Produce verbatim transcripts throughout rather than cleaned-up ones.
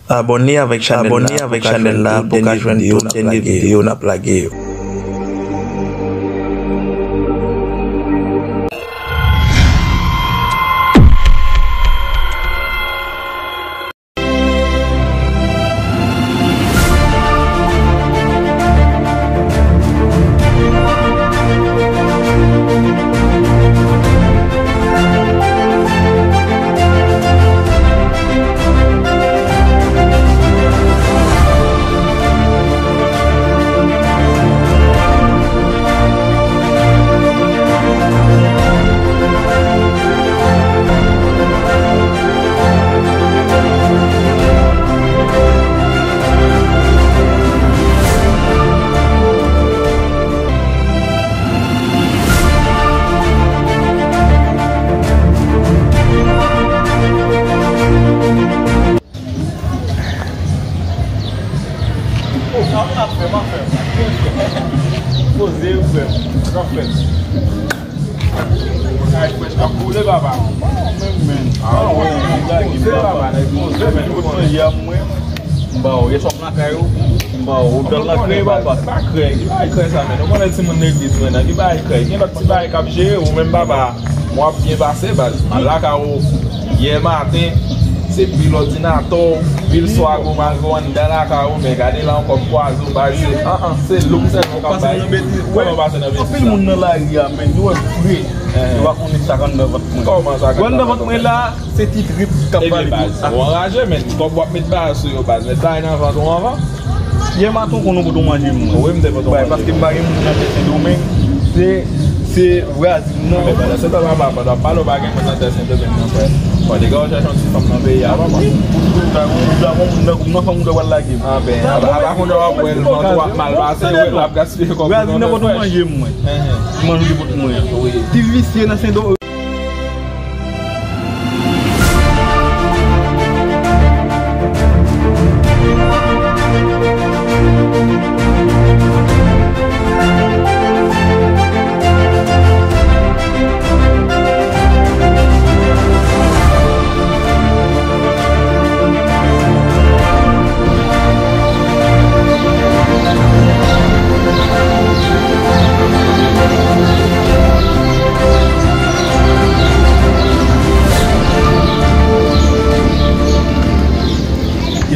Abòne avèk chanèl la pou w ka jwenn tout dènye videyo n ap lage yo. Poze, frè m. Sa fèt. Bagay frèch k ap boule, papa. Ah, wi, poze, papa. Poze, men, kot manje a, mwen. M ba w, yè swa m lakay ou. M ba w, ou t al nan krèy, papa. Ki pa krèy, ki pa krèy sa, men. Ou konnen timoun legliz mwen nan, ki pa krèy. Gen lòt ti bagay k ap jere, ou menm, papa. Mwen ap byen pase, baz. M al lakay ou yè maten, se pil òdinatè w, pil swago m al pran anndan lakay ou, men gade la ankò m kwaze w, baz, se, an, an, se louk sèlman k ap bay. Ou pase nan betiz, ou wè. Kòman w pase nan betiz la? Anpil moun nan lari a, men, yo wè m fre. Yo pa konnen sa k anndan vant mwen. Kòman sa k anndan vant mwen la? Se ti trip k ap pale tou. Ebyen, baz, ou anraje, men, kòb w ap met baz sou yo, baz, met bagay nan vant ou anvan. Yè maten, ou konn ou poto manje mwen. Wi, m te poto manje. Paske m pa gen moun nan tè Sendomeng. Se, se vwazin nan. Men pandan se tan, papa, pandan w ap pale, w pa gen moun nan tè Sendomeng, non, frè. Fò degaje w chèche yon ti fanm nan peyi a, papa. Wi, ou ta, ou ta, ou ta, ou ta, fanm ou ta pral lage m. Ah, ben, apa, apa, kounye a w ap wè l, jan tou w ap mal pase, wi, l ap gaspiye kòb. Vwazin nan poto manje mwen. Manje poto mwen. Wi. Ti visye nan Sendomeng.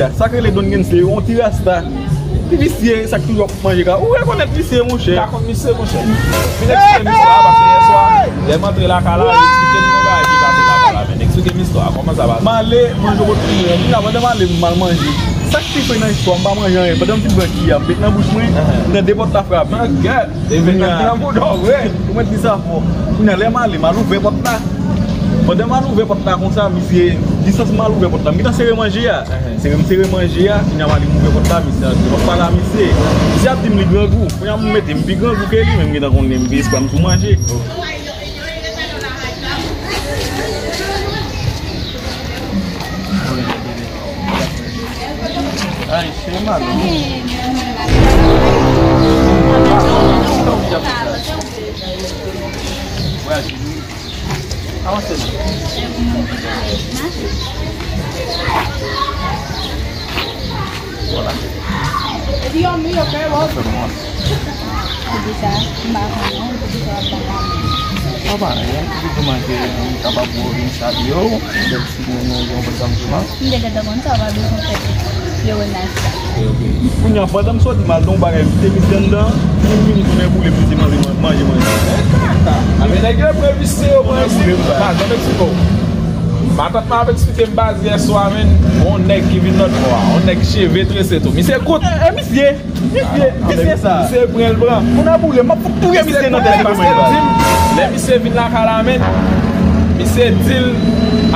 Ya, sa k rele Don Gensley, yon ti rasta. Ti visye, sa k toujou ap manje ka. Ou rekonèt visye, monchè. M pa konn visye, monchè. Vin eksplike m istwa a, paske yèswa, lè m antre lakay la, li eksplike m yon bagay ki pase lakay la. Men eksplike m istwa a, kòman sa pase? M ale, manje poto mwen. Kounye a, pandan m ale, m al manje. Sa k pi fre nan istwa, m pa manje anyen. Pandan m fin pran kiya, m met nan bouch mwen, m tande pòt la frape. Kounye a, ou mèt di sa fò. Kounye a, lè m ale, m al ouvè pòt la. Pandan m al ouvè pòt la konsa, misye, distans m al ouvè pòt la, m gentan sere manje a. Sere m sere manje a, kounye a m ale m ouvè pòt la, misye antre. M ap pale a misye. Misye ap di m li grangou. Kounye a m mete m pi grangou ke li, men m gentan konnen m pi espwa m sou manje. Ay, se malou. Avanse non. Vwala. Poukisa? M pa konn non, poukisa w ap pale a mwen? Sa pa anyen, poukisa w mande m kapab wè w vin salye w, bèl ti moun, yon bèl dam tou la. M te gentan konn sa, w pa bezwen fè yo remèsye. Kounye a, pandan m soti, m al nan yon bagay, m te misye anndan, m vini tounen boule, m di manje, manje, manje. Avè nèg yo pre visye yo, manje. Baz, an Meksiko. Matant mwen ap eksplike m, baz, yèswa, menn, yon nèg ki vin lòt bò a, yon nèg cheve trese tou. Misye kout. E, e, misye, misye, misye sa. Misye pran l pran. Moun nan boule, m ap fout touye misye nan tèt li, paske l di m, lè misye vin lakay la, menn, misye di l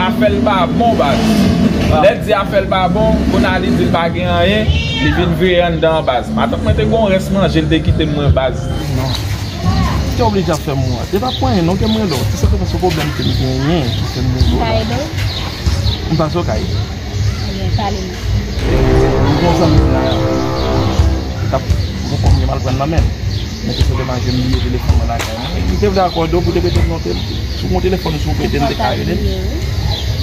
afè l pa bon, baz. Lè l di afè l pa bon, kounye a li di l pa gen anyen, li vin vire anndan an, baz. Matant mwen te gon rès manje, l te kite l mwen, baz. Non. Ou te oblije ap fè m wont. E pa pou anyen non ke m rele w. Ti sa se yon pwoblèm ke m genyen ki fè m rele w la. M pa ede w? M pa sou kay. Ebyen, pale m. E, m gen yon zanmi m la. Li t ap gon kòb m gen m al pran nan men l. Men te sou demanje m bliye telefòn mwen lakay mwen. E li te vle akòde w pou te prete m yon tel-, si w gon telefòn, si w prete m, te ka rele l.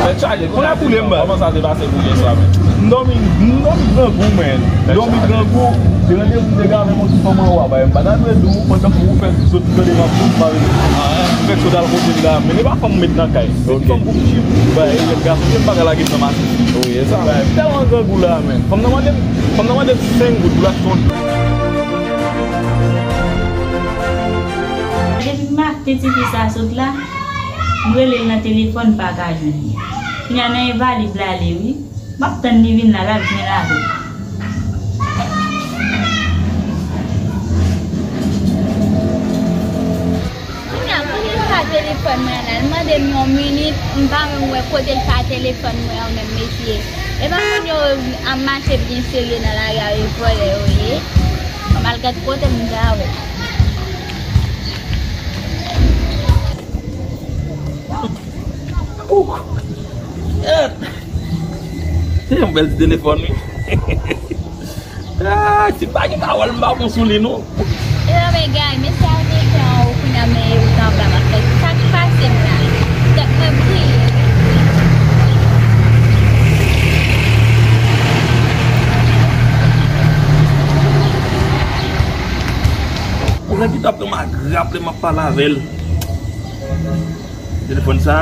Tèt chaje, kounye a boule m ba. Kòman sa te pase pou yè swa menm? M dòmi, m dòmi grangou, men. M dòmi grangou. Se randevou m te gen avèk yon ti fanm anwo a, bay. M pa ta dwe di w, pandan pou ou fè sot tande m ap sot, m pa vle. M fèk sot al kote l la, men e pa fanm m met nan kay. Se ti fanm pou m chip, bay, e jèn gason, se m pa ka lage m nan mache. Wi, e sa. Bay, m tèlman grangou la, men. Fanm nan mande m, fanm nan mande m senk goud pou l achte yon Depi maten tifi sa sot la, m rele l nan telefòn, m pa ka jwenn li. Kounye a nan envalid l ale wi. M ap tann li vin la, l al jwenn avè l. Kounye a, kote l ka telefòn mwen an la? L mande m yon minit, m pa menm wè kote l ka telefòn mwen an menm, mesye. E pa moun yo ap mache byen serye nan lari a, e vòlè yo ye. Ann al gad kote moun sa yo ye. Ouh! Yèt! Se yon bèl ti telefòn, wi. Ah, si m pa gen pawòl, m pa bon sou li, non. E non, men, gay, mesye a mete anwo, kounye a, men, yo t anba m ap fè sa k pase m la. Tèt mwen briye. Ou gen ki t ap nan m agrap lè m ap pale avè l. Telefòn sa,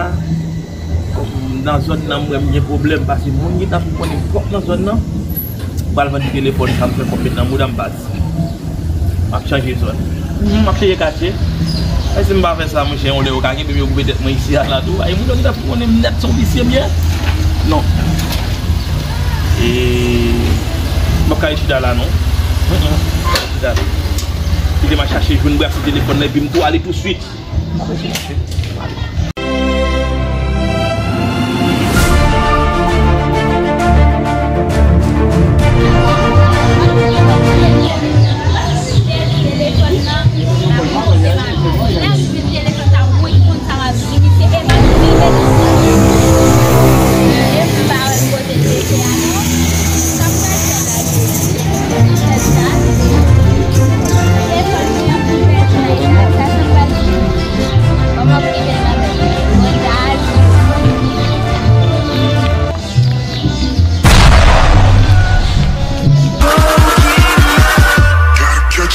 kòm nan zòn nan, m wè m gen pwoblèm, paske moun ki t ap konnen m pwòp nan zòn nan, m pral vann telefòn sa, m fè kòb met nan mouda m, baz. M ap chanje zòn. M ap chanje katye. E si m pa fè sa, monchè, yon lè yo ka kenbe m, yo koupe tèt mwen isi a la tou. Ay, moun yo ki t ap konnen m nèt, se yon visye m ye. Non. E, m p ap ka rete chita la, non. Mm, mm. Chita la. Kite m al chache jwenn brase telefòn nan, epi m tou ale touswit.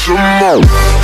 Come on.